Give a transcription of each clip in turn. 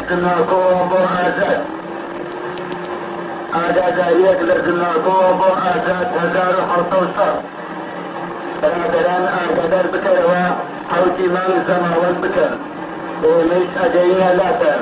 زمناکۆوە بۆ ئازاد. ئاگادارییەک لە زمناکۆوە بۆ ئازاد 1760. برادەران ئاگادار بکەرەوە حەوتی مانگ زەماوەند بکەن. ئێمەیش ئەگەینە لاتان.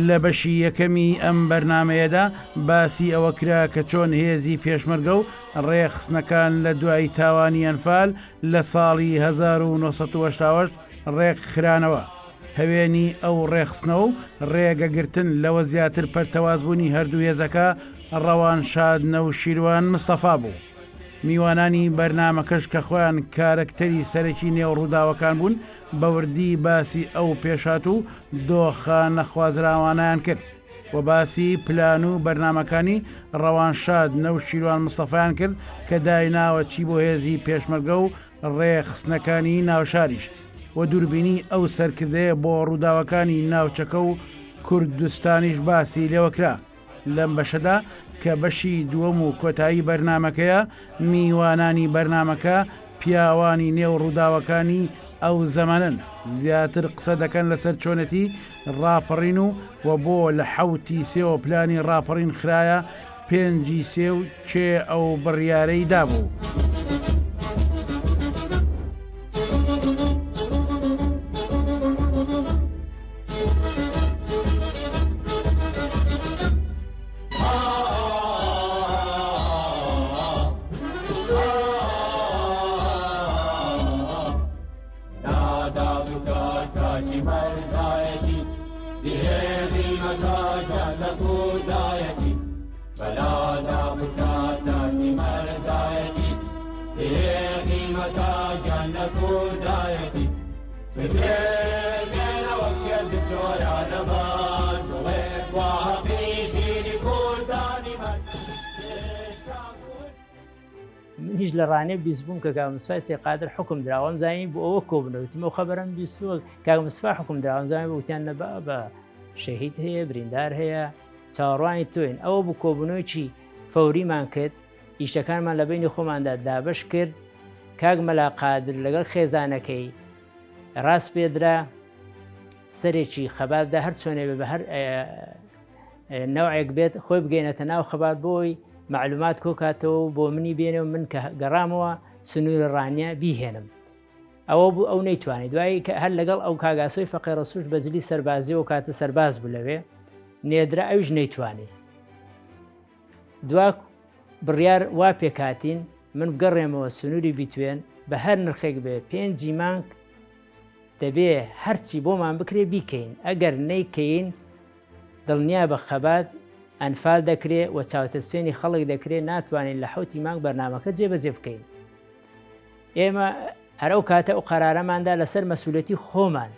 لە بەشی یەکەمی ئەم بەرنامەیەدا باسی ئەوە کرا کە چۆن هێزی پێشمەرگە و ڕێکخستنەکان لە دوای تاوانی ئەنفال لە ساڵی 1970 ڕێکخرانەوە. هەوێنی ئەو ڕێکخستنەوە و ڕێگەگرتن لەوە زیاتر پەرتەوازبوونی هەردوو هێزەکە ڕەوانشاد نەوشیروان مستەفا بوو. میوانانی بەرنامەکەش کە خۆیان کارەکتەری سەرەکی نێو ڕووداوەکان بوون بە وردی باسی ئەو پێشهات و دۆخە نەخوازراوانەیان کرد و باسی پلان و بەرنامەکانی ڕەوانشاد نەوشیروان مستەفایان کرد کە دایناوە چی بۆ هێزی پێشمەرگە و ڕێکخستنەکانی ناوشاریش و دووربینی ئەو سەرکردەیە بۆ ڕووداوەکانی ناوچەکە و کوردستانیش باسی لێوەکرا. لەم بەشەدا کە بەشی دووەم و کۆتایی بەرنامەکەیە، میوانانی بەرنامەکە پیاوانی نێو ڕووداوەکانی ئەو زەمەنەن، زیاتر قسە دەکەن لەسەر چۆنێتی ڕاپەڕین و و بۆ لە حەوتی سێوە پلانی ڕاپەڕین خرایە پێنجی سێ و کێ ئەو بڕیارەی دابوو. منیش لە ڕانیە بیستبووم کە کاک مستەفای سەید قادر حوکم درا وام زانی بۆ ئەوە کۆبنەوە وتم ئەو خەبەرەم بیستووە کاک مستەفا حوکم درا وام زانی وتیان نە بابە شەهید هەیە بریندار هەیە چاوەڕوانی تۆین ئەوە بوو کۆبوونەوەکی فەوریمان کرد ئیشەکانمان لە بینی خۆماندا دابەش کرد کاک مەلا قادر لەگەڵ خێزانەکەی ڕاست پێدرا سەرێکی خەباتدا هەر چۆنێ بە هەر نەوعێک بێت خۆی بگەینەتە ناو خەبات بۆی معلومات کۆکاتەوە و بۆ منی بێنێ و من کە گەڕامەوە سنووری ڕانیە بیهێنم ئەوە بوو ئەو نەیتوانی دوایی کە هەر لەگەڵ ئەو کاگاسۆی فەقێ ڕەسوش بەجلی سەربازی و کاتە سەرباز بوو لەوێ نێدرا ئەویش نەیتوانی دوا بڕیار وا پێکاتین من بگەڕێمەوە سنووری بیتوێن بە هەر نرخێک بێ پێنجی مانگ دەبێ هەرچی بۆمان بکرێ بیکەین ئەگەر نەیکەین دڵنیابە خەبات ئەنفال دەکرێ و چاوترسێنی خەڵک دەکرێ ناتوانین لە حەوتی مانگ بەرنامەکە جێبەجێ بکەین. ئێمە هەر ئەو کاتە ئەو قەرارەماندا لەسەر مەسولەتی خۆمان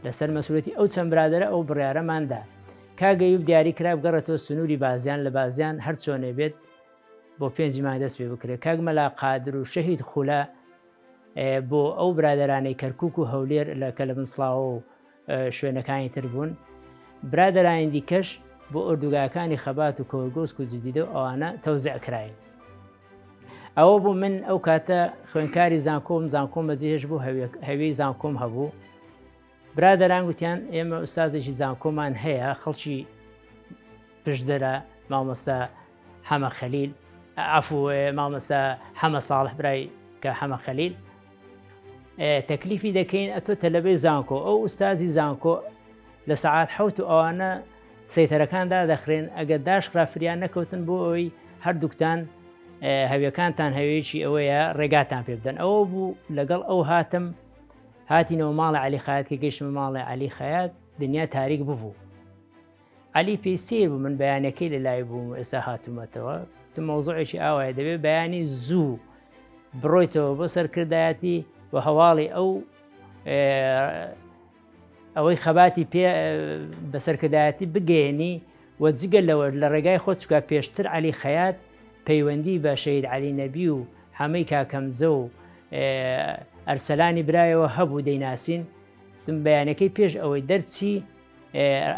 لەسەر مەسولەتی ئەو چەند برادرە ئەو بڕیارەماندا کاگەیوب دیاری کرا بگەڕێتەوە سنووری بازیان لە بازیان هەر چۆنێ بێت بۆ پێنجی مانگ دەست پێ بکرێت کاک مەلا قادر و شەهید خولە بۆ ئەو برادرانەی کەرکک و هەولێر لە کە لە بنسڵاوە و شوێنەکانی تر بوون، برادەرانی دیکەش بۆ ئۆردوگاکانی خەبات و کۆرگۆسک و جدیدە و ئەوانە تەوزیع کراین. ئەوە بوو من ئەو کاتە خوێنکاری زانکۆم زانکۆم بەجێهێش بوو هەوێی زانکۆم هەبوو. برادەران گوتیان ئێمە ئوستازێکی زانکۆمان هەیە خەڵکی پشدەرە مامۆستا حەمە خەلیل عەفو مامۆستا حەمە ساڵح برای کە حەمە خەلیل تەکلیفی دەکەین ئەتۆ تەلەبەی زانکۆ ئەو ئوستازی زانکۆ لە سەعات حەوت و ئەوانە سەیتەرەکان دادەخرێن ئەگەر داشخرا فریان نەکەوتن بۆ ئەوەی هەردووکتان هەویەکانتان هەوێکی ئەوەیە ڕێگاتان پێ بدەن ئەوە بوو لەگەڵ ئەو هاتم. هاتینەوە ماڵی عەلی خەیات کە گەیشتمە ماڵی عەلی خەیات دنیا تاریک ببوو. عەلی پێی سەیر بوو من بەیانەکەی لە لای بووم و ئێستا هاتوومەتەوە. وتم مەوزوعێکی ئاوایە دەبێ بەیانی زوو بڕۆیتەوە بۆ سەرکردایەتی و هەواڵی ئەو ئەوەی خەباتی پێ بە سەرکردایەتی بگەیەنی و جگە لەوە لە ڕێگای خۆت چکە پێشتر عەلی خەیات پەیوەندی بە شەهید عەلی نەبی و حەمەی کاکەمزە و ئەرسەلانی برایەوە هەبوو دەیناسین بەیانەکەی پێش ئەوەی دەرچی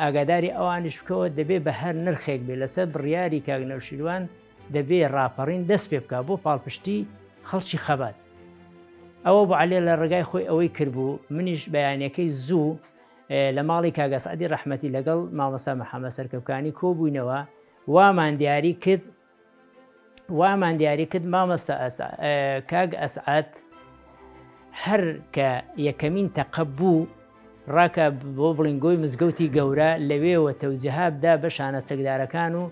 ئاگاداری ئەوانیش بکەوە دەبێ بە هەر نرخێک بێ لەسەر بڕیاری کاک نەوشیروان دەبێ ڕاپەڕین دەست پێ بکە بۆ پاڵپشتی خەڵکی خەبات ئەوە بۆ عەلێ لە ڕێگای خۆی ئەوەی کردبوو منیش بەیانەکەی زوو لە ماڵی کاگەسعدی ڕەحمەتی لەگەڵ مامۆستا محەممەد سەرکەوکانی کۆبووینەوە وامان دیاری کرد وامان دیاری کرد مامۆستا کاک ئەسعد هەر کە یەکەمین تەقە بوو ڕاکە بۆ بڵینگۆی مزگەوتی گەورە لەوێوە تەوجیهابدا بە شانە چەکدارەکان و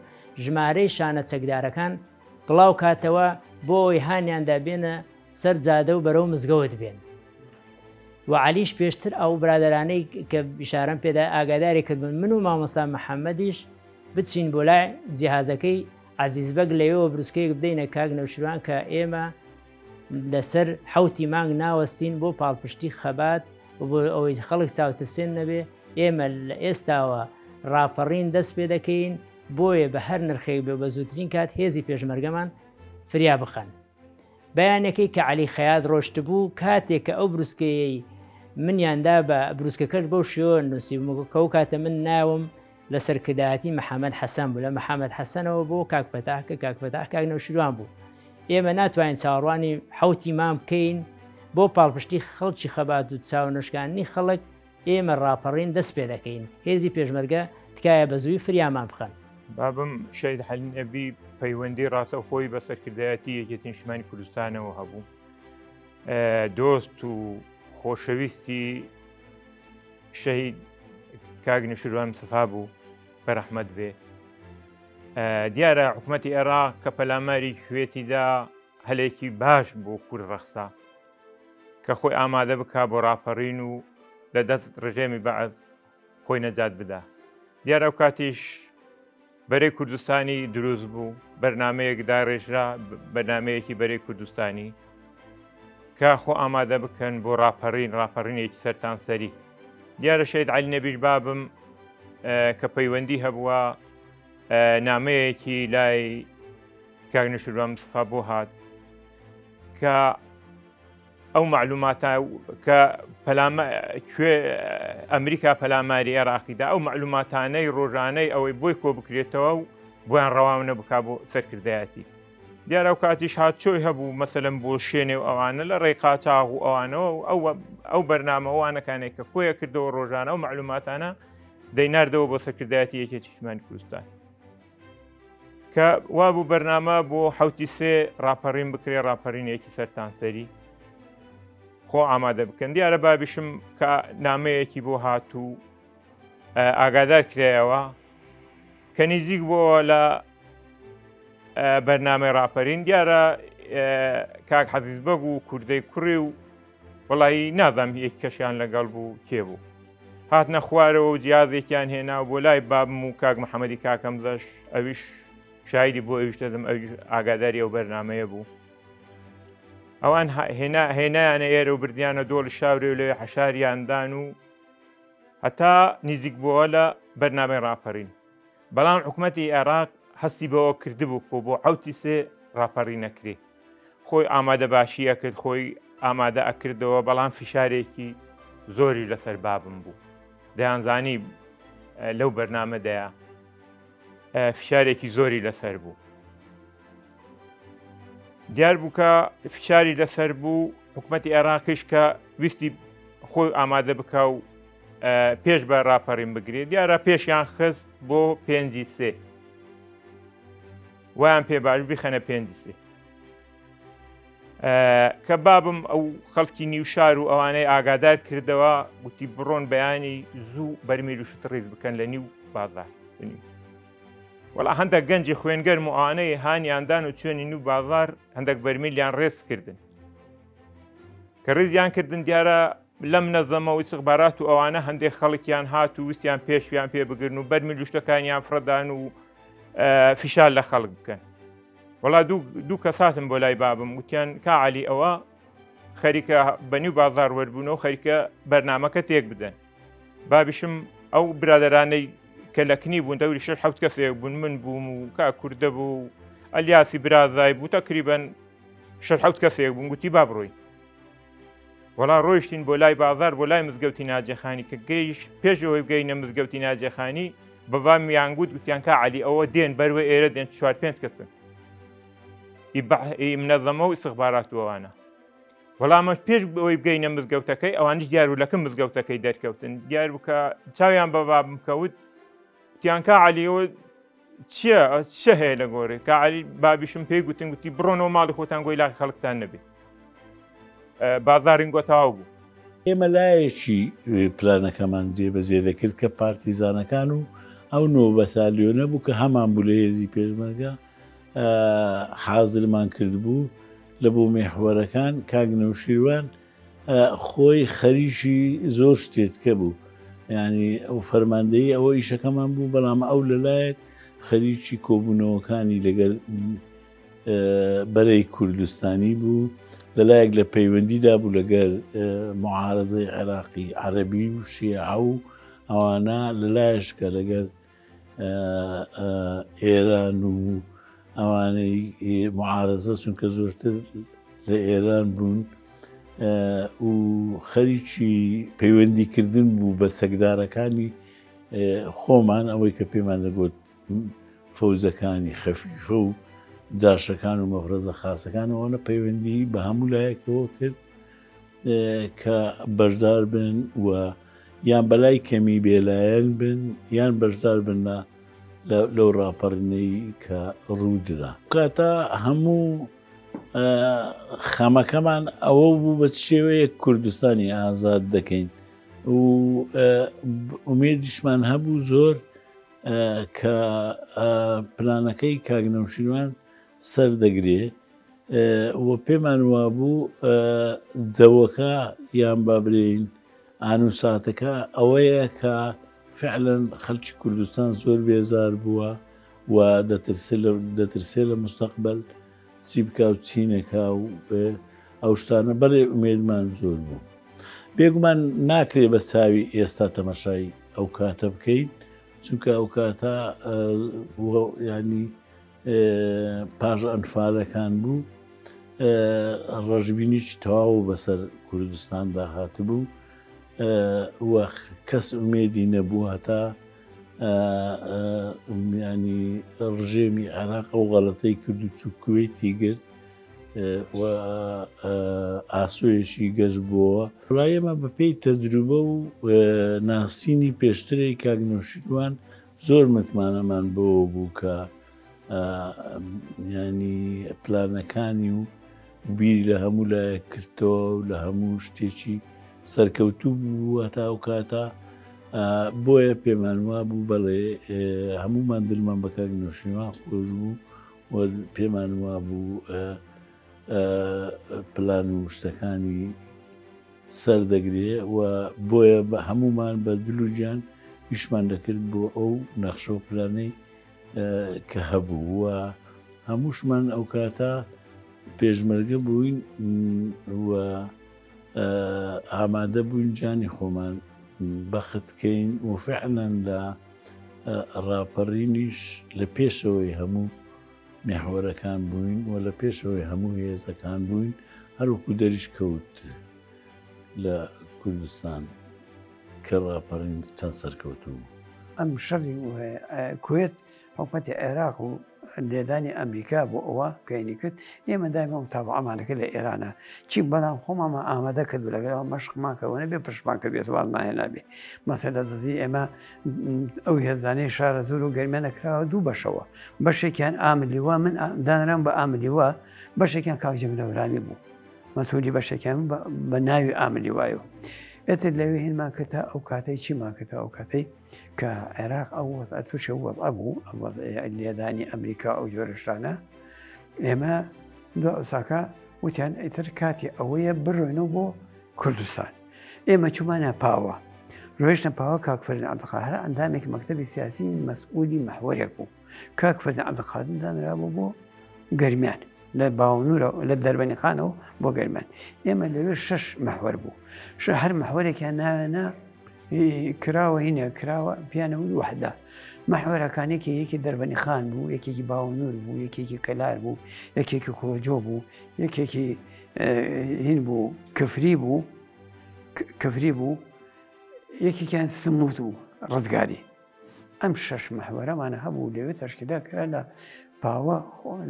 ژمارەی شانە چەکدارەکان بڵاو کاتەوە بۆ ئەوەی هانیاندا بێنە سەر جادە و بەرەو مزگەوت بێن. و عەلیش پێشتر ئەو برادەرانەی کە ئیشارەم پێدا ئاگاداری کردبوون من و مامۆستا محەممەدیش بچین بۆ لای جیهازەکەی عەزیز بەگ لەوێوە بروسکەیەک بدەینە کاک نەوشیروان کە ئێمە لەسەر حەوتی مانگ ناوەستین بۆ پاڵپشتی خەبات و بۆ ئەوەی خەڵک چاوترسێن نەبێ ئێمە لە ئێستاوە ڕاپەڕین دەست پێ دەکەین بۆیە بە هەر نرخێک بێ بە زووترین کات هێزی پێشمەرگەمان فریا بخەن. بەیانەکەی کە عەلی خەیات ڕۆشتبوو، کاتێک کە ئەو بروسکەیەی منیان دا بە بروسکەکەش بەو شێوە نووسیبوو کە ئەو کاتە من ناوم لە سەرکردایەتی محەمەد حەسەن بوو، لە محەمەد حەسەنەوە بۆ کاک فەتاح کە کاک فەتاح کاک نەوشیروان بوو. ئێمە ناتوانین چاوەڕوانی حەوتی مام بکەین بۆ پاڵپشتی خەڵکی خەبات و چاونەشکاندنی خەڵک، ئێمە ڕاپەڕین دەست پێ دەکەین، هێزی پێشمەرگە تکایە بە زووی فریامان بخەن. بابم شەهید حەلی نەبی پەیوەندی ڕاستەوخۆی بە سەرکردایەتی یەکێتی نیشتمانی کوردستانەوە هەبوو، دۆست و خۆشەویستی شەهید کاک نەوشیروان مستەفا بوو بەرەحمەت بێ. دیارە حکوومەتی عێراق کە پەلاماری کوێتیدا هەلێکی باش بۆ کورد ڕەخسا کە خۆی ئامادە بکا بۆ ڕاپەڕین و لە دەست ڕژێمی بەعس خۆی نەجات بدا. دیارە ئەو کاتیش بەرەی کوردستانی دروست بوو، بەرنامەیەک داڕێژرا، بەرنامەیەکی بەرەی کوردستانی کە خۆ ئامادە بکەن بۆ ڕاپەڕین، ڕاپەڕینێکی سەرتانسەری. دیارە شەهید عەلی نەبیش بابم کە پەیوەندی هەبووە نامەیەکی لای کاک نەوشیروان مستەفا بۆ هات کە ئەو معلوماتە کە پەلامە کوێ ئەمریکا پەلاماری عێراقیدا ئەو معلوماتانەی ڕۆژانەی ئەوەی بۆی کۆ بکرێتەوە و بۆیان ڕەواونە بک بۆ سەرکردایەتی دیارە و کاتیش هاتچۆی هەبوو مەسەلەن بۆ شوێنێ و ئەوانە لە ڕێی قاچاغ و ئەوانەوە و ئەو ئەو بەرنامەوانەکانێک کە کۆیە کردەوە ڕۆژانە و معلوماتانە دەیناردەوە بۆ سەرکردایەتی یەکێتی نیشتمانی کوردستان کە وابوو بەرنامە بۆ حوتی سێ ڕاپەڕین بکرێ ڕاپەڕینێکی سەرتانسەری خۆ ئامادە بکەن دیارە بابیشم کە نامەیەکی بۆ هاتوو ئاگادار کرایەوە کە نزیک بۆ لە بەرنامەی ڕاپەرین دیارە کاک حەزیز بەگ و کوردەی کوڕی و وڵی نازانم یەک کەشیان لەگەڵ بوو کێ بوو هاتنە خوارەوە و جیازێکیان هێنا و بۆ لای بابم و کاک محەممەدی کاکەمزەش ئەویش شایدی بۆ ئەویش دەدەم ئەویش ئاگاداری ئەو بەرنمەیە بوو ئەوان هێنا هێنایانە ئێرە و بردیانە دۆڵی شاورێ و لەوێ حەشاریاندان و هەتا نزیک بووە لە بەرنامەی ڕاپەڕین بەڵام حکوومەتی عێراق هەستی بەوە کردبوو کۆ بۆ عوتی سێ ڕاپەڕی نەکرێ خۆی ئامادە باشی ئەکرد خۆی ئامادە ئەکردەوە بەڵام فشارێکی زۆری لەسەر بابم بوو دەیانزانی لەو بەرنامەدایە فشارێکی زۆری لەسەر بوو دیار بوو کە فشاری لەسەر بوو حکوومەتتی عێراقیش کە ویستی خۆی ئامادە بکە و پێش بە راپەڕین بگرێت دیارە پێشیان خست بۆ پێنجی سێ وایان پێ باش بیخەنە پێنجی سێ کە بابم ئەو خەڵکی نیو شار و ئەوانەی ئاگادار کردەوە گوتی بڕۆن بەیانی زوو بەرمیل و شت ڕیز بکەن لە نیو بازار وەڵا هەندێک گەنجی خوێنگەرم و ئەوانەی هانیاندان و چوێنی نیو بازار هەندێک بەرمیلیان ڕێز کردن کە ڕێزیان کردن دیارە لەم نەزەمە و ئیسخبارات و ئەوانە هەندێک خەڵکیان هات و ویستیان پێشویان پێ بگرن و بەرمی لوشتەکانیان فڕدان و فشار لە خەڵک بکەن وڵا دوو کەساتم بۆ لای بابم وتیان کا علی ئەوە خەریکە بەنیو بازار وەربوونەوە خەریکە بەرنمەکە تێک بدەن بابیشم ئەو برادرانەی کە لە کنی بوون دەوری شش حوت کەسێک بوون من بووم و کا کوردە بوو ئەلیاسی برازای بوو تەقریبەن شش حوت کەسێک بوون گوتی با بڕۆین وەڵا ڕۆیشتین بۆ لای بازار بۆ لای مزگەوتی ناجەخانی کە گەیش پێش ئەوەی بگەینە مزگەوتی ناجەخانی بەبام یانگوت گوتیان کا علی ئەوە دێن بەروە ئێرە دێن چوار پێنج کەسن منەظەمە و ئیسخبارات وەوانە وەڵامە پێش ئەوەی بگەینە مزگەوتەکەی ئەوانش دیار و لەکە مزگەوتەکەی دەرکەوتن دیار بکە چاویان بە بابم کەوت تیانکا علیەوە چییە چ هەیە لە گۆرێ کا علی بابیشم پێی گوتن گوتی بڕۆنەوە ماڵی خۆتان گۆی لاقی خەڵکتان نەبێ بازارین گۆتاو بوو. ئێمە لایەکی پلانەکەمان جێبەجێ دەکرد کە پارتیزانەکان و ئەو نۆ بەتالیۆنە بوو کە هەمان بوو لە هێزی پێشمەرگە حازرمان کردبوو لە بۆ مێحوەرەکان کاک نەوشیروان خۆی خەریکی زۆر شتێتکە بوو یعنی ئەو فەرماندەیی ئەوە ئیشەکەمان بوو بەڵام ئەو لەلایەک خەریکی کۆبوونەوەکانی لەگەر بەرەی کوردستانی بوو لەلایەک لە پەیوەندیدا بوو لەگەر معارەزەی عێراقی عەربی و شیعە و ئەوانە لەلایشکە لەگەر ئێران و ئەوانەی معارەزە چونکە زۆرتر لە ئێران بوون و خەریکی پەیوەندیکردن بوو بە چەکدارەکانی خۆمان ئەوەی کە پێمان دەگوت فەوجەکانی خەفیفە و جاشەکان و مەفرەزە خاسەکان ئەوانە پەیوەندی بە هەموو لایەکەوە کرد کە بەشدار بن و یان بەلای کەمی بێلایەن بن یان بەشدار بن لە لەو ڕاپەڕینەی کە ڕوودرا. کاتە هەموو خەمەکەمان ئەوە بوو بە چ شێوەیەک کوردستانی ئازاد دەکەین و ئومێدیشمان هەبوو زۆر کە پلانەکەی کاک نەوشیروان سەردەگرێ و پێمان وابوو جەوەکە یان با بلێین ئان و ساتەکە ئەوەیە کە فعلەن خەلکی کوردستان زۆر بێزار بووە و دەترسێ لە مستەقبەل چی بکا و چی نەکا و ئەو شتانە بەڵێ ئومێدمان زۆر بوو. بێگومان ناکرێ بە چاوی ئێستا تەمەشای ئەو کاتە بکەین چونکە ئەو کاتە ینی پاش ئەنفالەکان بوو ڕەشبینیی تەواو بەسەر کوردستاندا هاتبوو و کەس ئومێدی نەبوو هەتا ینی ڕژێمی عێراق ئەو غەڵەتەی کرد و چوو کوێتی گرت و ئاسۆیەکی گەش بووەوە. ڕای ئێمە بەپێی تەجروبە و ناسینی پێشترەی کاک نەوشیروان زۆر متمانەمان بەوە بوو کە ینی پلانەکانی و بیری لە هەموو لایەک کردەوە و لە هەموو شتێکی سەرکەوتوو بوو هەتا ئەو کاتە بۆیە پێمان وابوو بەڵێ هەموومان دلمان بە کاک نەوشیروان خۆش بوو و پێمان وابوو پلان و شتەکانی سەر دەگرێ و بۆیە بە هەموومان بە دل و گیان ئیشمان دەکرد بۆ ئەو نەخشە و پلانەی کە هەبوو و هەمووشمان ئەو کاتە پێشمەرگە بووین و ئامادە بووین جانی خۆمان بەخت کەین و فعلەن لە ڕاپەڕینیش لە پێشەوەی هەموو میحوەرەکان بووین و لە پێشەوەی هەموو هێزەکان بووین هەروەکو دەریش کەوت لە کوردستان کە ڕاپەڕین چەند سەرکەوتوو بوو. ئەم شەڕی کوێت حکومەتی عێراق و لێدانی ئەمریکا بۆ ئەوە پێنی کرد ئێمە دایمە متابعەمان دەکرد لە ئێرانە چی بەڵام خۆمانمان ئامادە کرد لەگەڵ مەشقمان کە وەنە بێ پشتمان کرد بێت وازمان هێنابێ مەسەلە دزی ئێمە ئەو هێزانەی شارە زۆر و گەرمە نەکراوە دوو بەشەوە بەشێکیان ئاملیوە من دانرام بە ئاملیوە بەشێکیان کاک جەمیل بوو مەسولی بەشێکیان بە ناوی ئاملیوایەوە ئێتر لەوێ هێنمان کە تا ئەو کاتەی چیمان کە تا ئەو کاتەی کە عێراق ئەو وەزعە تووشی ئەو وەزعە بوو، ئەو وەزعی لێدانی ئەمریکا ئەو جۆرە شتانە، ئێمە دو ئەوساکە وتیان ئیتر کاتی ئەوەیە بڕۆینەوە بۆ کوردستان. ئێمە چوومانە پاوە. ڕۆیشتە پاوە کاک فەرین عەبدولقاهر ئەندامێکی مەکتەبی سیاسی مەسئولی مەحوەرێک بوو. کاک فەرین عەبدولقادر دانرابوو بۆ گەرمیان لە باوەنورە لە دەربەنی خانەوە بۆ گەرمیان. ئێمە لەوێ شەش مەحوەر بوو. هەر مەحوەرێکیان ناوێنە کراوە هینە کراوە پیانە وت وحدە. مەحوەرەکان یەکێ یەکی دەربەنی خان بوو، یەکێکی باوەنور بوو، یەکێکی کەلار بوو، یەکێکی کوڵەجۆ بوو، یەکێکی هین بوو کفری بوو کفری بوو یەکێکیان سموت بوو ڕزگاری ئەم شەش محوەرەمان هەبوو لەوێ تەشکیلا کرا لە پاوە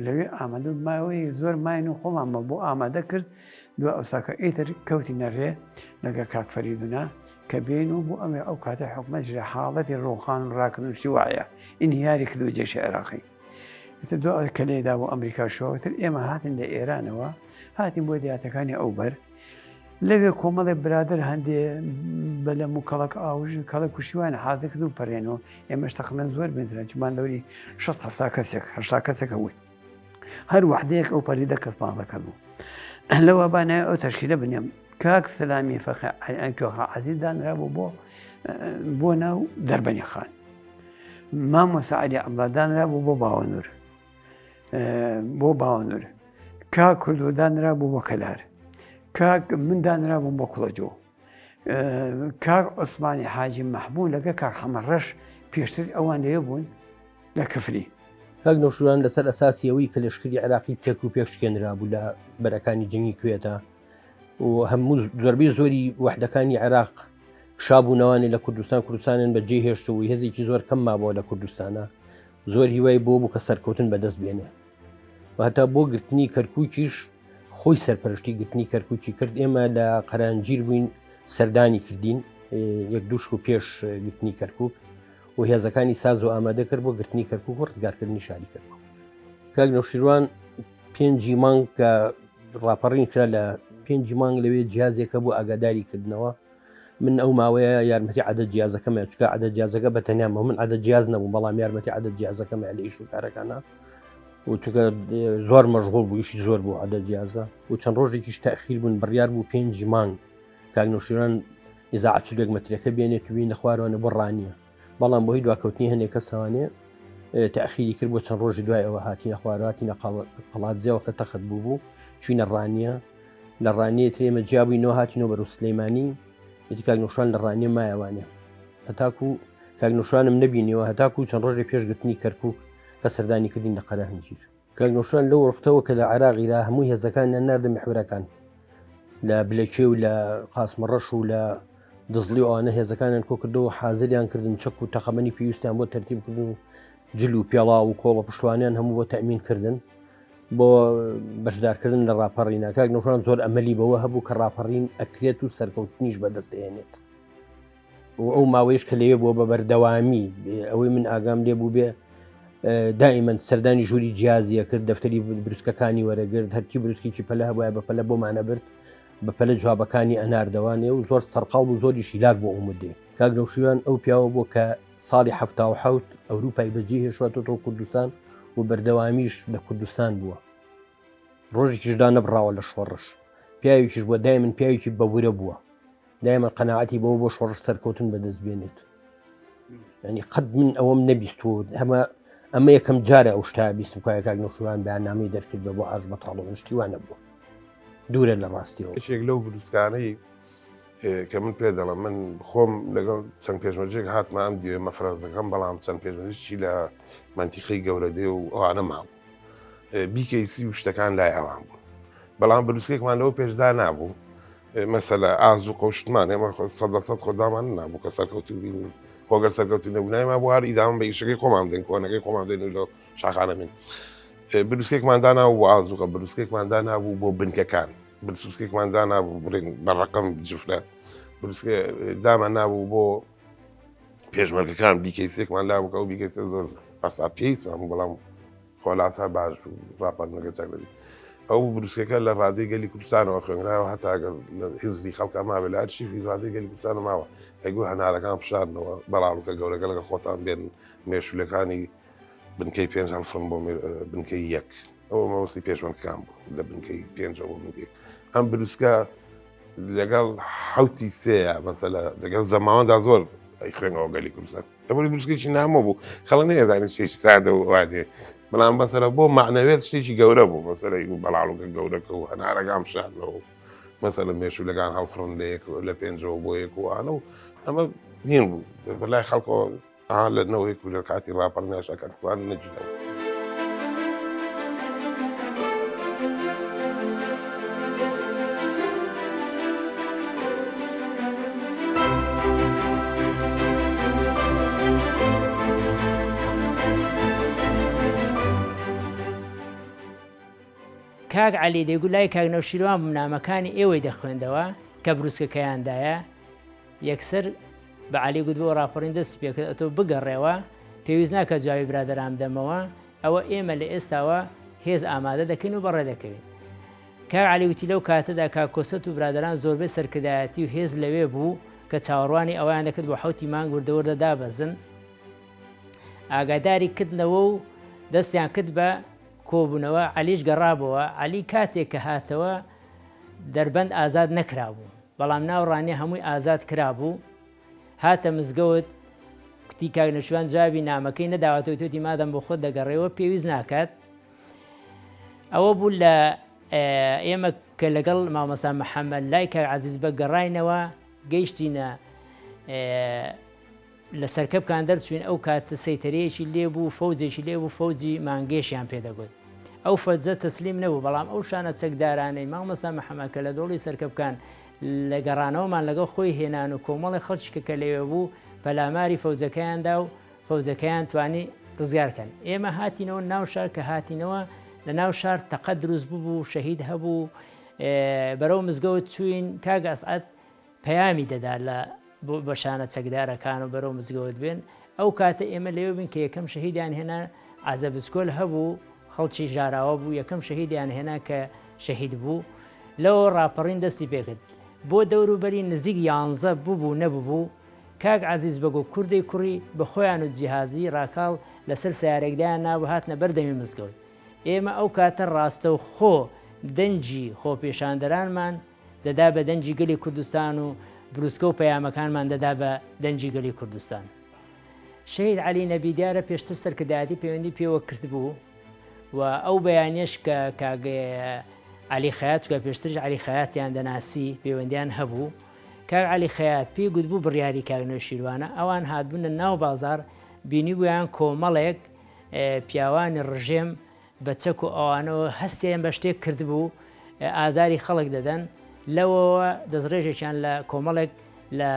لەوێ ئامادە ماوەی زۆر ماین و خۆمان بە بۆ ئامادە کرد دو ئەوساکە ئیتر کەوتی نەڕێ لەگە کاک فەریدونا کە بێن و بۆ ئەمێ ئەو کاتە حکومەت لە حاڵەتی ڕۆخان و ڕاکردن شتی وایە ئینهیاری کردو جێشی عێراقی ئیتر دو کە لێدا بۆ ئەمریکا شەوەتر ئێمە هاتن لە ئێرانەوە هاتین بۆ دیاتەکانی ئەو بەر لەوێ کۆمەڵێ برادر هەندێ بەلەم و کەڵک ئاوژ کەڵک کوشتیوان حازر کرد و پەرێنەوە ئێمەش تەقریبەن زۆر بێنرا چمان دەوری 6 هەفتا کەسێک هەشتا کەسێک هەبووین هەر وحدەیەک ئەو پەری دە کەس پانزە کەس بوو لەوە بانای ئەو تەشکیلە بنێم کاک سەلامی فەقێ کۆخا عەزیز دانرا بوو بۆ بۆ ناو دەربەنی خان مامۆستا عەلی عەبدوڵا دانرا بوو بۆ باوەنور بۆ باوەنور کاک کوردۆ دانرا بوو بۆ کەلار کاک من دانرا بووم بۆ کوڵەجۆ کاک عوسمانی حاجی مەحموو لەگە کاک حەمەڕەش پێشتر ئەوان لەوێ بوون لە کفری. کاک نەوشیروان لەسەر ئەساسی ئەوەی کە لەشکری عێراقی تێک و پێک شکێنرابوو لە بەرەکانی جەنگی کوێتە و هەموو زۆربەی زۆری وەحدەکانی عێراق کشابوونەوانی لە کوردستان کوردستانیان بە جێ هێشتەوە و هێزێکی زۆر کەم مابەوە لە کوردستانە زۆر هیوای بۆ بوو کە سەرکەوتن بەدەست بێنێ و هەتا بۆ گرتنی کەرکووکیش خۆی سەرپەرشتی گرتنی کەرکووکی کرد ئێمە لە قەرانجیر بووین سەردانی کردین یەک دووشک و پێش گرتنی کەرکووک و هێزەکانی ساز و ئامادە کرد بۆ گرتنی کەرکووک و ڕزگارکردنی شاری کەرکووک کاک نەوشیروان پێنجی مانگ کە ڕاپەڕین کرا لە پێنجی مانگ لەوێ جیازێکە بۆ ئاگاداری کردنەوە من ئەو ماوەیە یارمەتی عادە جیازەکەم چکە عادە جیازەکە بە تەنیا من عادە جیاز نەبوو بەڵام یارمەتی عادە جیازەکەم لە ئیش و کارەکانە و چونکە زۆر مەشغوڵ بوو ئیشی زۆر بوو عادە جیازە و چەند ڕۆژێکیش تاخیر بوون بڕیار بوو پێنجی مانگ کاک نەوشیروان ئیزاعە چلێک مەترەکە بێنێت و بینە خوارەوە بۆ ڕانیە بەڵام بۆی دواکەوتنی هەندێک کەسەوانێ تاخیری کرد بۆ چەند ڕۆژی دوای ئەوە هاتینە خوارەوە هاتینە قەڵادزێ وەختە تەخت بوو بوو چوینە ڕانیە لە ڕانیە تر ئێمە جیابووینەوە هاتینەوە بەرەو سلەیمانی ئیتر کاک نەوشیروان لە ڕانیە مایەوانێ هەتاکو کاک نەوشیروانم نەبینیەوە هەتاکو چەند ڕۆژێ پێش گرتنی کەرکوک کە سەردانی کردین لە قەرە هەنجیر. کاک نەوشیروان لەو وەختەوە کە لە عێراق ئیرا هەموو هێزەکانیان ناردە میحوەرەکان لە بلەکێ و لە قاسمەڕەش و لە دزڵی و ئەوانە هێزەکانیان کۆکردەوە حازریان کردن چەک و تەقەمەنی پێویستیان بۆ تەرتیب کردن و جل و پێڵاو و کۆڵە پشتوانیان هەموو بۆ تەمین کردن بۆ بەشدارکردن لە ڕاپەڕینە کاک نەوشیروان زۆر ئەمەلی بەوە هەبوو کە ڕاپەڕین ئەکرێت و سەرکەوتنیش بەدەست ئێنێت و ئەو ماوەیش کە لەوێ بووە بە بەردەوامی ئەوەی من ئاگام لێ بوو بێ دائیمەن سەردانی ژووری جیازیە کرد دەفتەری بروسکەکانی وەرەگرت هەرچی بروسکێکی پەلە هەبووە بە پەلە بۆمانە برد بە پەلە جوابەکانی ئەناردەوانێ و زۆر سەرقاڵ بوو زۆریش هیلاک بۆ ئەو مدەی کاک نەوشیروان ئەو پیاوە بوو کە ساڵی 77 ئەوروپای بەجێ هێشتووەتەوە کوردستان و بەردەوامیش لە کوردستان بووە ڕۆژێکیش دانەبڕاوە لە شۆڕش پیاوێکیش بووە دایمن پیاوێکی بە ورە بووە دایمە قەناعەتی بەوە بۆ شۆڕش سەرکەوتن بەدەست بێنێت ینی قەت من ئەوەم نەبیستوە هەمە ئەمە یەکەم جارە ئەو شتا بیستم کوایە کاک نەوشیروان بەیاننامەی دەرکرد بە بۆ ئاش بەتاڵەوە من شتی وا نەبووە دوورە لە ڕاستیەوە. یەکێک لەو بروسکانەی کە من پێ دەڵێم من خۆم لەگەڵ چەند پێشمەرجێک هاتمە ئەم دیوێ مەفرەزەکەم بەڵام چەند پێشمەرجێکی لە مەنتیقەی گەورەدێ و ئەوانە مابوو بیکەیسی و شتەکان لای ئەوان بوون بەڵام بروسکێکمان لەوە پێشدا نابوو مەسەلە ئاز و قەوشتمان ئێمە سەد لە سەد خۆدامان نابوو کە سەرکەوتوو بین خۆگەر سەرکەوتوو نەبوو بۆ هەر ئیدامە بە ئیشەکەی خۆمان بدەین کۆنەکەی خۆمان بدەین و لە شاخانە بین بروسکێکمان دانابوو بۆ ئازوقە بروسکێکمان دانابوو بۆ بنکەکان بروسکێکمان دانابوو بڵێن بە ڕقم جفرە بروسکێ دامان نابوو بۆ پێشمەرگەکان بیکەیسێکمان لابوو کە ئەو بیکەیسە زۆر پاسا پێویستمان بوو بەڵام خۆلاسا باش بوو ڕاپەڕینەکە چاک دەبی ئەو بروسکەکە لە ڕادیۆی گەلی کوردستانەوە خوێنراوە هەتا ئەگەر لە هزری خەڵکا مابێ لە ئەرشیفی ڕادیۆی گەلی کوردستانە ماوە ئەیگوت هەنارەکان بشارنەوە بەڵاڵوکە گەورەکە لەگەڵ خۆتان بێن مێشولەکانی بنکەی پێنج هەڵفڕن بۆ بنکەی یەک ئەوە مەبەستی پێشمەرگەکان بوو لە بنکەی پێنجەوە بۆ بنکەی ئەم بروسکە. لەگەڵ حوتی سێیە مەسەلە لەگەڵ زەماوەندا زۆر ئەی خوێنەوە گەلی کوردستان لەبەری بروسکێکی نامۆ بوو خەڵک نەیەزانی شتێکی سادە و وانێ بەڵام مەسەلە بۆ مەعنەوێت شتێکی گەورە بوو مەسەلەی بەڵاڵوکە گەورەکە و هەنارەکان بشارنەوە و مەسەلە مێشولەکان هەڵفڕن لە یەک لە پێنجەوە بۆ یەک و ئانە و ئەمە هین بوو بەلای خەڵکەوە ئا لە نەوەیەک و لە کاتی ڕاپەڕیناش ئەکەن کوان نەگیرەوە. کاک عەلی دەیگوت لای کاک نەوشیروان بووم نامەکانی ئێوەی دەخوێندەوە کە بروسکەکەیان دایە یەکسەر بە عەلی گوت بۆ ڕاپەڕین دەستی پێکرد ئەتۆ بگەڕێوە پێویست ناکات جوابی برادەران بدەمەوە ئەوە ئێمە لە ئێستاوە هێز ئامادە دەکەین و بەڕێ دەکەوین کاک عەلی وتی لەو کاتەدا کاک کۆسرەت و برادەران زۆربەی سەرکردایەتی و هێز لەوێ بوو کە چاوەڕوانی ئەوەیان دەکرد بۆ حەوتی مانگ وردە وردە دابەزن ئاگاداری کردنەوە و دەستیان کرد بە کۆبوونەوە عەلیش گەڕابەوە عەلی کاتێک کە هاتەوە دەربەند ئازاد نەکرابوو بەڵام ناو ڕانیە هەمووی ئازاد کرابوو هاتە مزگەوت کوتی کاک نەوشیروان جوابی نامەکەی نەداوەتەوە توتی مادەم بۆ خۆت دەگەڕێەوە پێویست ناکات ئەوە بوو لە ئێمە کە لەگەڵ مامۆستا محەممەد لای کاک عەزیز بە گەڕاینەوە گەیشتینە لە سەرکەپکان دەرچووین، ئەو کاتە سەیتەرەیەکی لێ بوو، فەوجێکی لێ بوو، فەوجی مانگێشیان پێ دەگوت. ئەو فەجە تەسلیم نەبوو، بەڵام ئەو شانە چەکدارانەی مامۆستا محەمەد کە لە دۆڵی سەرکەپکان لە گەڕانەوەمان لەگەڵ خۆی هێنان و کۆمەڵێک خەڵکی کە کە لەوێ بوو پەلاماری فەوجەکەیان دا و فەوجەکەیان توانی ڕزگار کەن. ئێمە هاتینەوە ناو شار، کە هاتینەوە لە ناو شار تەقە دروست ببوو، شەهید هەبوو، بەرەو مزگەوت چووین، کاک ئەسعەد پەیامی دەدا لە بۆ بە شانە چەکدارەکان و بەرەو مزگەوت بێن، ئەو کاتە ئێمە لەوێ بووین کە یەکەم شەهیدیان هێنا عەزە بچکۆل هەبوو خەڵکی ژاراوە بوو یەکەم شەهیدیان هێنا کە شەهید بوو لەوە ڕاپەڕین دەستی پێکرد بۆ دەوروبەری نزیک یانزە ببوو نەببوو کاک عەزیز بەگ و کوردەی کوڕی بە خۆیان و جیهازی ڕاکاڵ لەسەر سەیارێک دایان نابوو هاتنە بەر دەمی مزگەوت ئێمە ئەو کاتە ڕاستەوخۆ دەنگی خۆپێشاندەرانمان دەدا بە دەنگی گەلی کوردستان و بروسکە و پەیامەکانمان دەدا بە دەنگی گەلی کوردستان. شەهید عەلی نەبی دیارە پێشتر سەرکردایەتی پەیوەندی پێوە کردبوو و ئەو بەیانیەش کە کاک عەلی خەیات چونکە پێشتریش عەلی خەیاتیان دەناسی پەیوەندیان هەبوو کاک عەلی خەیات پێی گوتبوو بڕیاری کاک نەوشیروانە ئەوان هاتبوونە ناو بازاڕ بینیبوویان کۆمەڵێک پیاوانی ڕژێم بە چەک و ئەوانەوە هەستیان بە شتێک کردبوو ئازاری خەڵک دەدەن، لەوەوە دەستڕێژێکیان لە کۆمەڵێک لە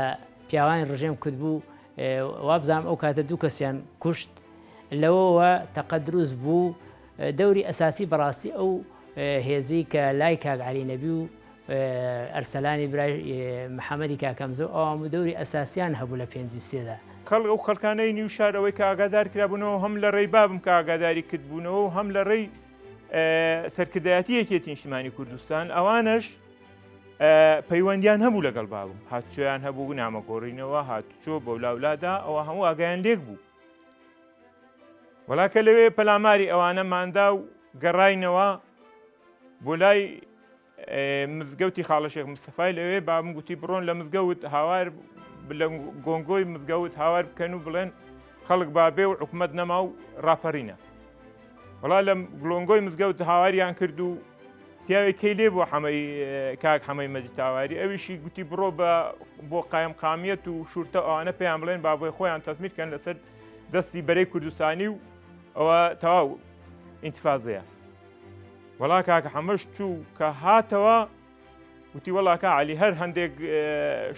پیاوانی ڕژێم کردبوو، وابزانم ئەو کاتە دوو کەسیان کوشت، لەوەوە تەقە دروست بوو، دەوری ئەساسی بەڕاستی ئەو هێزەی کە لای کاک عەلی نەبی و ئەرسەلانی برای محەمەدی کاک هەمزە و ئەوان بوو دەوری ئەساسیان هەبوو لە پێنجی سێدا. خەڵک ئەو خەڵکانەی نیو شار ئەوەی کە ئاگادار کرابوونەوە هەم لە ڕێی بابم کە ئاگاداری کردبوونەوە و هەم لە ڕێی سەرکردایەتی یەکێتی نیشتمانی کوردستان ئەوانەش پەیوەندیان هەبوو لەگەڵ بابم هاتوچۆیان هەبوو نامەگۆڕینەوە هاتوچۆ بەولاولادا ئەوە هەموو ئاگایان لێک بوو وەڵا کە لەوێ پەلاماری ئەوانەماندا و گەڕاینەوە بۆ لای مزگەوتی خاڵە شێخ مستەفای لەوێ بابم گوتی بڕۆن لە مزگەوت هاوار لە گۆنگۆی مزگەوت هاوار بکەن و بڵێن خەڵک بابێ و حکومت نەما و ڕاپەرینە وڵا لە گڵۆنگۆی مزگەوت هاواریان کرد و پیاوێک کەی لێ بوو حەمەی کاک حەمەی مەجیتاواری ئەویشی گوتی بڕۆ بە بۆ قایم قامیەت و شورتە ئەوانە پێیان بڵێن بابۆی خۆیان تەزمیر کەن لەسەر دەستی بەرەی کوردستانی و ئەوە تەواو ئینتفازەیە وەڵا کاکە حەمەش چوو کە هاتەوە وتی وەڵا کا عەلی هەر هەندێک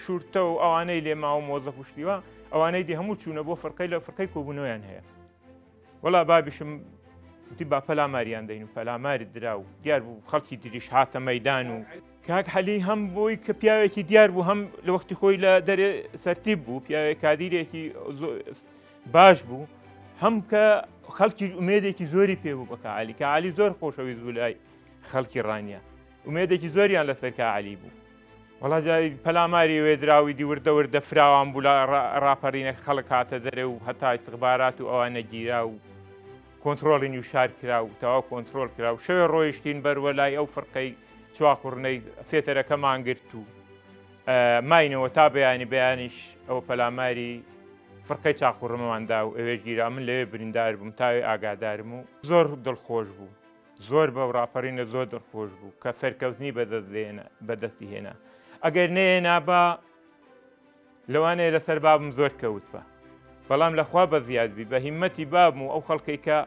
شورتە و ئەوانەی لێ ماوە مۆزەف و شتیوە ئەوانەی دی هەموو چوونە بۆ فرقەی لە فرقەی کۆبوونەوەیان هەیە وەڵا بابیشم وتی با پەلاماریان دەین و پەلاماری درا و دیار بوو خەڵکی دریش هاتە مەدان و کاک حەلی هەم بۆی کە پیاوێکی دیار بوو هەم لە وەختی خۆی لە دەرێ سەرتیب بوو پیاوێک کادیرێکی باش بوو هەم کە خەڵکی ئومێدێکی زۆری پێ بوو بە کاعلی کاعلی زۆر خۆشەویست بوو لای خەڵکی ڕانیە ئومێدێکی زۆریان لەسەر کاعلی بوو وەڵا جاری پەلاماری وێدراوی دی وردە وردە فراوان بوو لە ڕاپەڕینە خەڵک هاتە دەرێ و هەتا ئیستخبارات و ئەوانە گیرا و کۆنتترۆڵی نیو شار کرا و تەواو کۆنتترۆل کرا و شەوێ ڕۆیشتین بەروە لای ئەو فرقەی چواقوڕنەی فێتەرەکەمان گرت و. ماینەوە تا بەیانی بەیانیش ئەوە پەلاماری فرقەی چاقوڕمەمان دا و ئەوێش گیرا من لەوێ بریندار بووم تاوێ ئاگادارم و زۆر دڵخۆش بوو زۆر بەو ڕاپەڕینە زۆر دڵخۆش بوو کە سەرکەوتنی بەدەست بەدەستی هێنا ئەگەر نەیەنا بە لەوانەیە لەسەر بابم زۆر کەوت بە بەڵام لەخوا بە زیاد بی بە هیمەتی بابم و ئەو خەڵکەی کە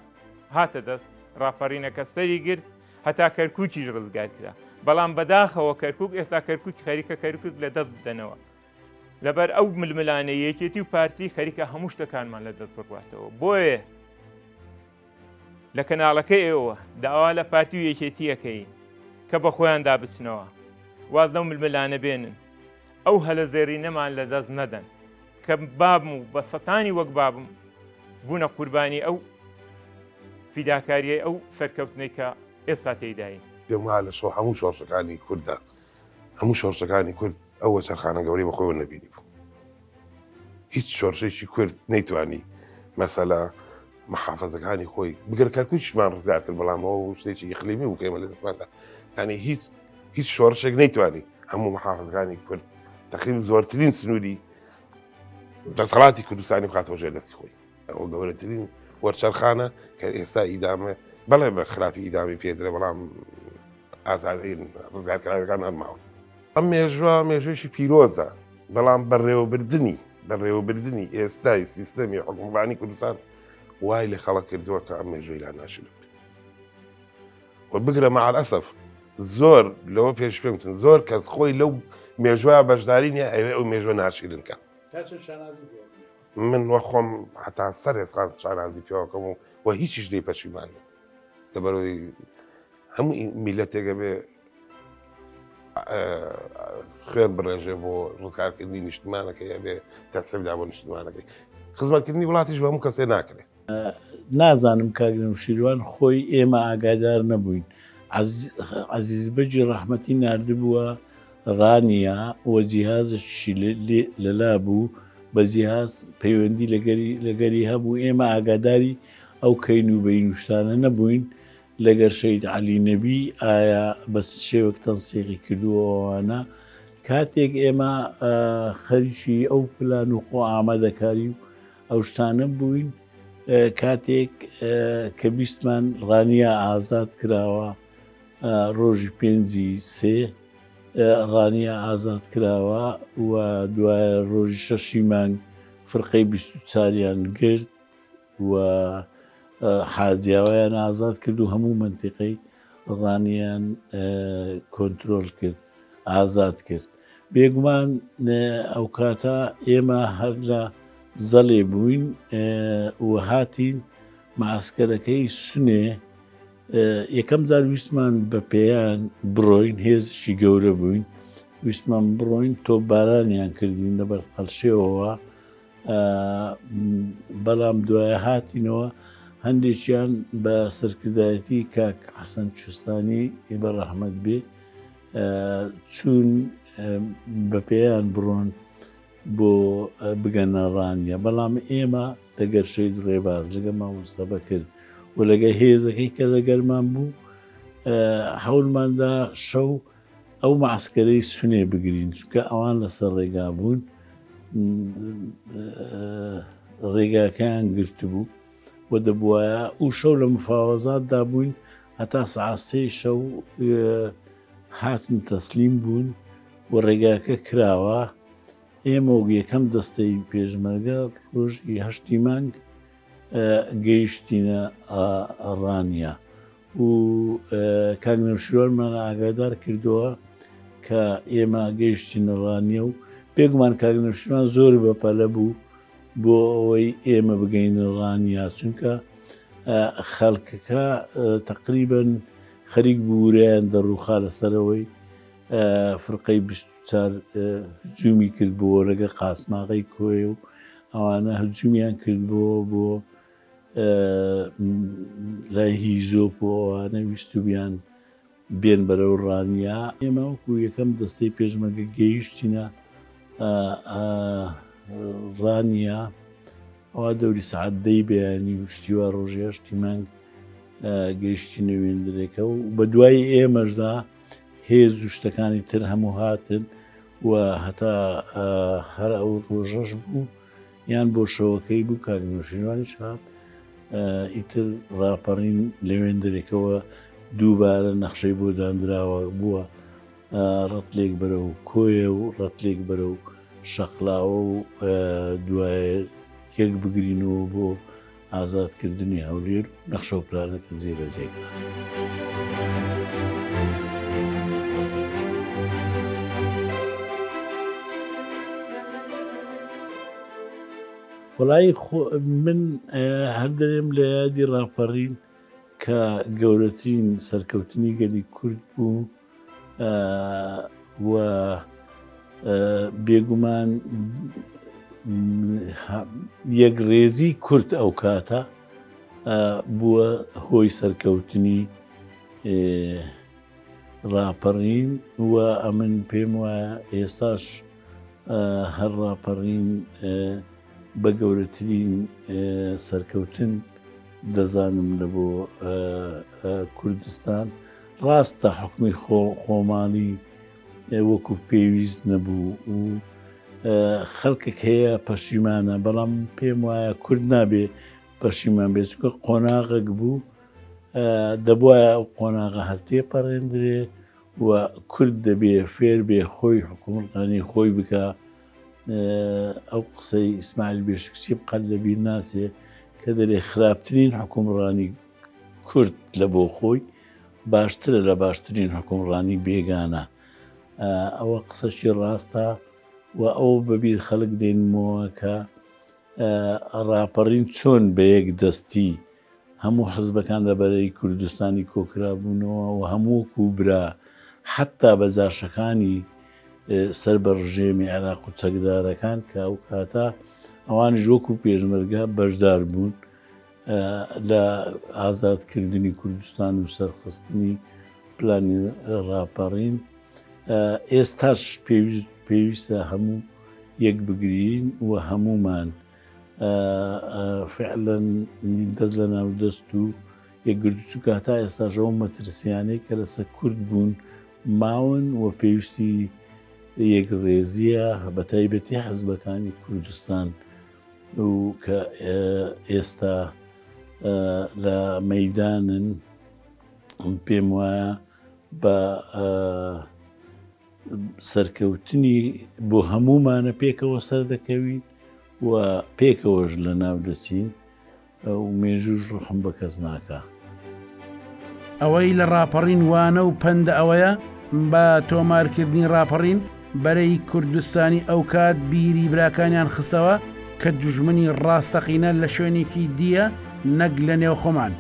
هاتە دەست ڕاپەڕینەکە سەری گرت هەتا کەرکوکیش ڕزگار کرا بەڵام بەداخەوە کەرکک ئێستا کەرکک خەریکە کەرکک لە دەست بدەنەوە لەبەر ئەو ململانێ یەکێتی و پارتی خەریکە هەموو شتەکانمان لە دەست بڕواتەوە بۆیە لە کەناڵەکەی ئێوە داوا لە پارتی و یەکێتیەکەین کە بە خۆیاندا بچنەوە واز لەو ململانە بێنن ئەو هەلە زێرینەمان لە دەست نەدەن کە بابم و بە سەتانی وەک بابم بوونە قوربانی ئەو فیداکاریەی ئەو سەرکەوتنەی کە ئێستا تێیداین. پێم وایە لە شۆ هەموو شۆڕشەکانی کورددا هەموو شۆڕشەکانی کورد ئەو وەچەرخانە گەورەی بە خۆیەوە نەبینی بوو. هیچ شۆڕشێکی کورد نەیتوانی مەسەلە محافزەکانی خۆی بگرە کەرکوکیشمان ڕزگار کرد بەڵام ئەوە شتێکی ئیقلیمی بوو کە ئێمە لە دەستماندا یعنی هیچ هیچ شۆڕشێک نەیتوانی هەموو محافزەکانی کورد تقریبا زۆرترین سنووری دەسەڵاتی کوردستانی بخاتەوە ژێر دەستی خۆی ئەوە گەورەترین وەرچەرخانە کە ئێستا ئیدامە بەڵێ بە خراپی ئیدامی پێدرێ بەڵام ئازادین ڕزگارکراوەکان هەرماون ئەم مێژوە مێژوێکی پیرۆزە بەڵام بەڕێوەبردننی بەڕێوەبردننی ئێستای سیستەمی حکومڕانی کوردستان وای لە خەڵک کردووە کە ئەم مێژوی لا ناشرین و بگرە مع الاسف زۆر لەوە پێش پێم زۆر کەس خۆی لەو مێژوە بەشداری نیە ئەوێ ئەو مێژوە ناشرین کە من وە خۆم هەتا سەر ئێسقان شانازی پێوەکەم و و هیچیش لێی پەشیمان نیم لەبەرەوەی هەموو میلەتێکە بێ خوێن بڕێژێ بۆ ڕزگارکردنی نیشتمانەکەی ئەبێ تەسەبدا بۆ نیشتمانەکەی خزمەتکردنی وڵاتیش بە هەموو کەسێ ناکرێت. نازانم کاک نەوشیروان خۆی ئێمە ئاگادار نەبووین عەزیز بەگی ڕەحمەتی ناردبووە ڕانیە و جیهازێکیشی لەلا بوو بە جیهاز پەیوەندی لەگەری لەگەری هەبوو ئێمە ئاگاداری ئەو کەین و بەین و شتانە نەبووین لەگەر شەهید عەلی نەبی ئایا بە چ شێوەک تەنسیقی کردووە ئەوانە کاتێک ئێمە خەریکی ئەو پلان و خۆ ئامادەکاری و ئەو شتانە بووین کاتێک کە بیستمان ڕانیە ئازاد کراوە ڕۆژی پێنجی سێ ڕانیە ئازاد کراوە و دوایە ڕۆژی شەشی مانگ فرقەی 24یان گرت و حاجیاوایان ئازاد کرد و هەموو مەنتیقەی ڕانیان کۆنترۆل کرد ئازاد کرد بێگومان ئەوکاتە ئێمە هەر لە زەلێ بووین و هاتین مەعسکەرەکەی سنێ یەکەم جار ویستمان بە پێیان بڕۆین هێزێکی گەورە بووین ویستمان بڕۆین تۆپبارانیان کردین لە بەردقەلشێوەوە بەڵام دوایە هاتینەوە هەندێکیان بە سەرکردایەتی کاک حەسەن کوێستانی بە ڕەحمەت بێ چوون بە پێیان بڕۆن بۆ بگەنە ڕانیە بەڵام ئێمە لەگەر شەید ڕێباز لەگە مامۆستا بەکر و لەگە هێزەکەی کە لەگەرمان بوو هەوڵماندا شەو ئەو مەعسکەرەی سونێ بگرین چونکە ئەوان لەسەر ڕێگا بوون ڕێگاکەیان گرتبوو و دەبواە و شەو لە مفاوەزاتدا بووین هەتا سەعات سێ شەو هاتن تەسلیم بوون و ڕێگاکە کراوە ئێمە وەک یەکەم دەستەی پێشمەرگە ڕۆژی هەشتی مانگ گەیشتینە ڕانیە و کاک نەوشیروانمان ئاگادار کردەوە کە ئێمە گەیشتینە ڕانیە و بێگومان کاک نەوشیروان زۆر بەپەلە بوو بۆ ئەوەی ئێمە بگەینە ڕانیە چونکە خەڵکەکە تقریبن خەریک بوو ورەیان دەڕووخا لەسەرەوەی فرقەی 24 هجومی کرد بۆ لەگە قاسماغەی کۆیە و ئەوانە هجومیان کرد بۆ بۆ لای هیزۆپ و ئەوانە ویستوبیان بێن بەرەو ڕانیە ئێمە وەکو یەکەم دەستەی پێشمەرگە گەیشتینە ڕانیە ئەوە دەوری سەعات دەی بەیانی و شتی وا ڕۆژی هەشتی مانگ گەیشتینە وێندرێکە و بە دوای ئێمەشدا هێز و شتەکانی تر هەموو هاتن. و هەتا هەر ئەو ڕۆژەش بوو یان بۆ شەوەکەی بوو کاک نەوشیروانیش هات ئیتر ڕاپەڕین لەوێندەرێکەوە دووبارە نەخشەی بۆ داندراوە بووە ڕەتلێک بەرەو کۆیە و ڕەتلێک بەرەو شەقلاوە و دوایە یەک بگرینەوە بۆ ئازادکردنی هەولێر و نەخشە و پلانەکە جێبەجێ کرا. وەڵایی خۆ من هەر دەرێم لە یادی ڕاپەڕین کە گەورەترین سەرکەوتنی گەلی کورد بوو و بێگومان یەکڕێزی کورد ئەو کاتە بووە هۆی سەرکەوتنی ڕاپەڕین و ئەمن پێم وایە ئێستاش هەر ڕاپەڕین بە گەورەترین سەرکەوتن دەزانم لە بۆ کوردستان. ڕاستە حوکمی خۆماڵی وەکو پێویست نەبوو و خەڵکێک هەیە پەشیمانە، بەڵام پێم وایە کورد نابێ پەشیمان بێت، چونکە قۆناغێک بوو دەبوایە ئەو قۆناغە هەر تێپەڕێندرێ و کورد دەبێ فێر بێ خۆی حوکمڕانی خۆی بکا. ئەو قسەی ئیسماعیل بێشکچیم قەت لەبیر ناچێ کە دەرێ خراپترین حوکمڕانی کورد لە بۆ خۆی باشترە لە باشترین حوکمڕانی بێگانە. ئەوە قسەکی ڕاستە و ئەوە بەبیر خەڵک دێنمەوە کە ڕاپەڕین چۆن بە یەک دەستی هەموو حزبەکان لە بەرەی کوردستانی کۆکرابوونەوە و هەموو وەکو برا حەتتا بە جاشەکانی سەر بە ڕژێمی عێراق و چەکدارەکان کە ئەو کاتە ئەوانیش وەکو پێشمەرگە بەشدار بوون لە ئازادکردنی کوردستان و سەرخستنی پلانی ڕاپەڕین ئێستاش پێویستە هەموو یەک بگرین و هەموومان فعلەن دەست لە ناو دەست و یەکگرتوو چونکە هەتا ئێستاش ئەو مەترسیانەی کە لەسەر کورد بوون ماون و پێویستی یەکڕێزیە بە تایبەتی حزبەکانی کوردستان و کە ئێستا لە مەدانن پێم وایە بە سەرکەوتنی بۆ هەموومانە پێکەوە سەردەکەوین و پێکەوەش لە ناو دەچین و مێژووش ڕەحم بە کەس ناکا. ئەوەی لە ڕاپەڕین وانە و پەندە ئەوەیە بە تۆمارکردنی ڕاپەڕین بەرەی کوردستانی ئەوکات بیری براکانیان خستەوە کە دوژمنی ڕاستەقینە لە شوێنێکی دییە نەک لە نێوخۆمان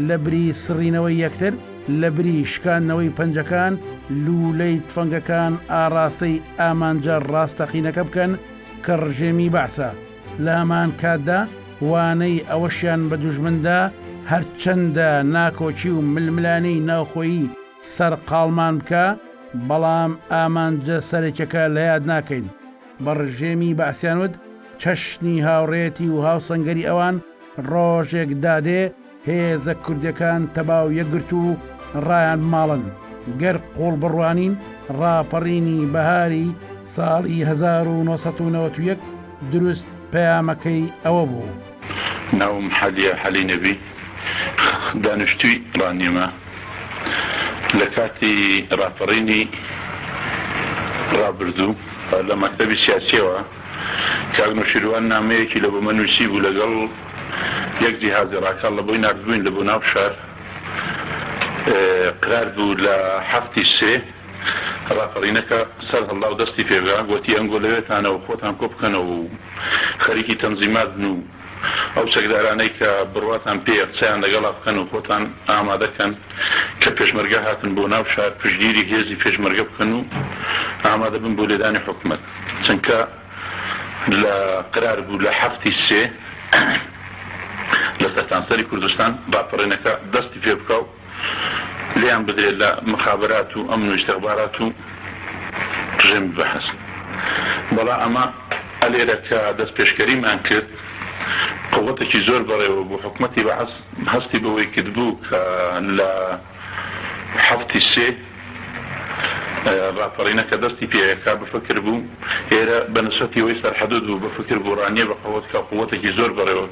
لە بری سڕینەوەی یەکتر لە بری شکاندنەوەی پەنجەکان لوولەی تفەنگەکان ئاڕاستەی ئامانجە ڕاستەقینەکە بکەن کە ڕژێمی بەعسە. لە هەمان کاتدا وانەی ئەوەشیان بە دوژمن دا هەرچەندە ناکۆکی و ململانێی ناوخۆیی سەرقاڵمان بکا، بەڵام ئامانجە سەرەکیەکە لە یاد ناکەین. بە ڕژێمی بەعسیان وت، چەشنی هاوڕێیەتی و هاوسەنگەری ئەوان ڕۆژێک دادێ هێزە کوردیەکان تەبا و یەکگرتوو ڕایان بماڵن، گەر قوڵ بڕوانین ڕاپەڕینی بەهاری ساڵی 1991 دروست پەیامەکەی ئەوە بوو. ناوم حەلیە حەلی نەبی، دانیشتووی ڕانیەمە. لە کاتی ڕاپەڕینی ڕابردوو لە مەکتەبی سیاسیەوە کاک نەوشیروان نامەیەکی لە بۆ من نووسیبوو لەگەڵ یەک جیهازی ڕاکاڵ لە بۆی ناردبووین لە بۆ ناو شار قرار بوو لە حەفتی سێ ڕاپەڕینەکە سەر هەڵدا و دەستی پێ بکا، گۆتی ئەنگۆ لەوێتانەوە خۆتان کۆ بکەنەوە و خەریکی تەنزیمات بن و ئەو چەکدارانەی کە بڕواتان پێیە قسەیان لەگەڵا بکەن و خۆتان ئامادە کەن کە پێشمەرگە هاتن بۆ ناو شار پشتگیری هێزی پێشمەرگە بکەن و ئامادە بن بۆ لێدانی حکومەت چونکە لە قرار بوو لە حەفتی سێ لە سەرتانسەری کوردستان ڕاپەڕینەکە دەستی پێ بکا و لێیان بدرێت لە مخابرات و ئەمن و ئیستخبارات و ڕژێمی بەعس. بەڵا ئەمە ئەلێرە کە دەستپێشکەریمان کرد قوەتێکی زۆر بەڕێوە بوو، حکومەتی بەعس هەستی بەوەی کردبوو کە لە حەفتی سێ. ڕاپەڕینە کە دەستی پێ کا بفکر بوو ئێرە بە نسبەتی ئەوەی سەرحەدود بوو بفکر بوو ڕانیە بە قەوەت کا قوەتێکی زۆر بەڕێوە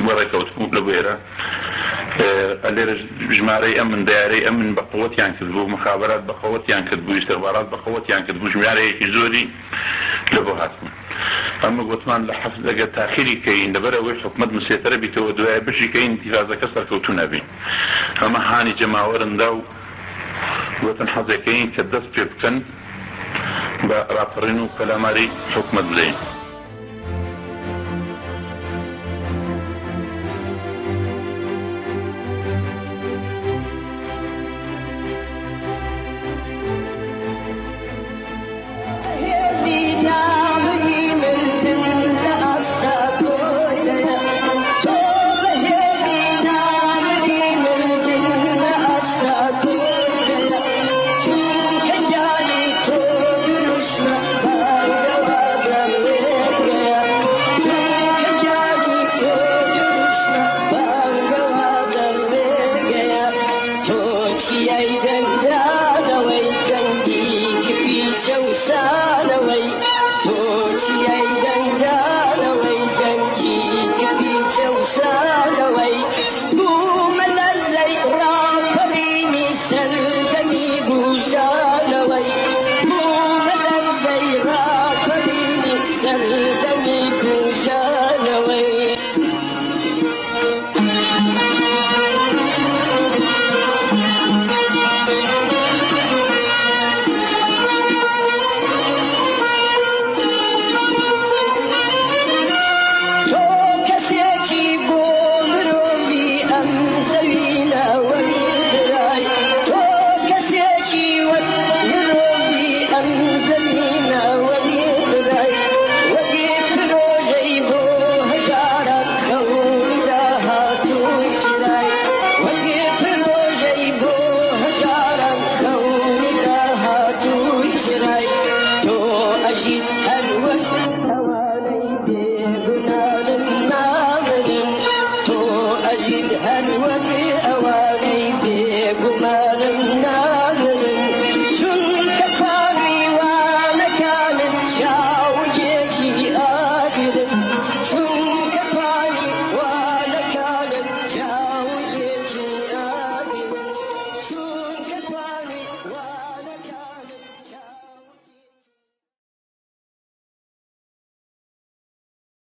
بەڕێکەوت بوو لە بۆ ئێرە ئەلێرە ژمارەی ئەمن دەیارەی ئەمن بە قوەتیان کرد بوو مخابرات بە قوەتیان کرد بوو ئیستخبارات بە قوەتیان کرد بوو ژمارەیەکی زۆری لە بۆ هاتبوون ئەمە گۆتمان لە حەفت ئەگەر تاخیری کەین لەبەر ئەوەی حکومەت مسێتەرە بیتەوە دوایە بژی کەین ئینتیفازەکە سەرکەوتوو نەبین ئەمە هانی جەماوەرن دا و گۆتن حەزێکەین کە دەست پێ بکەن بە ڕاپەڕین و پەلاماری حکومەت بدەین. تۆ چیای دەنگدانەوەی دەنگی کپی چەوسا.